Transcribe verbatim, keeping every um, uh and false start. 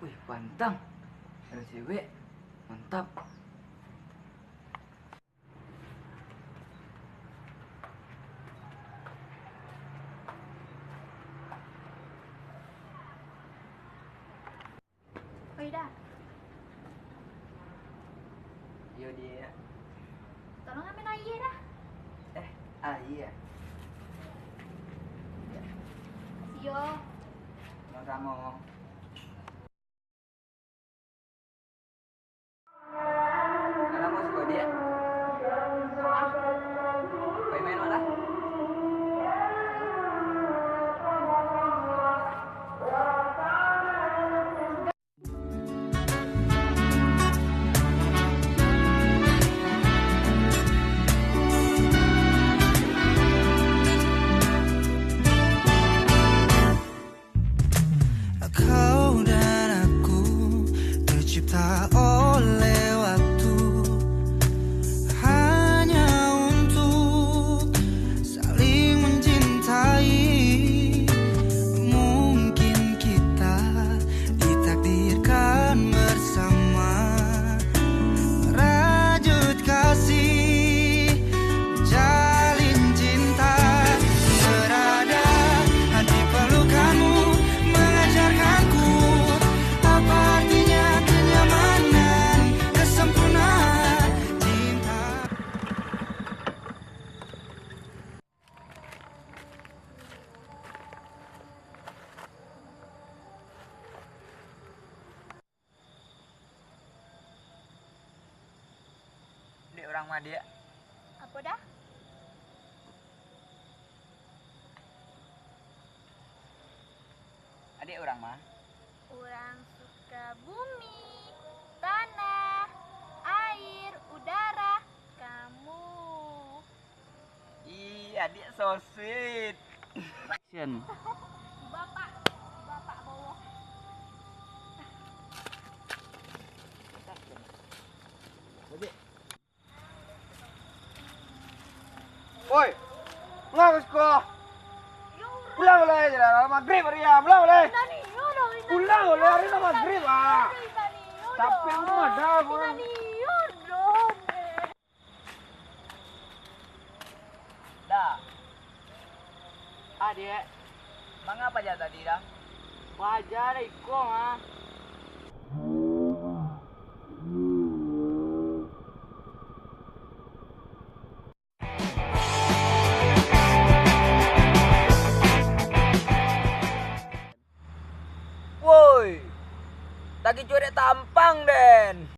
Wih, pantang. Ado cewek. Mantap. Oi, Da. Iyo, Diak. Tolong ambil aia, Da. Eh, aia? Iyo. Samo-samo. Alah, mau siko, Diak? Pai main lah. Kau dan aku tercipta oleh waktu, hanya untuk saling mencintai. Mungkin kita ditakdirkan bersama, merajut kasih, jalin cinta. Berada di pelukanmu, mengajarkanku apa artinya kenyamanan, kesempurnaan cinta. Dek urang mah, Diak. Apo, Da? Adiak urang mah? Urang Sukabumi, tanah, air, udara, kamu. Ih, adiak so sweet. Action. Bapak, bapak bawah. Oi, manga ka siko? Pulang lah, lah magrib ari ah, pulang lah. Pulang lah, ari lah magrib ah. Tapi rumah dah, pulang. Da. Ah, Diak. Manga paja tadi, Da? Paja Da iko mah. Woi, takicuah dek tampang den.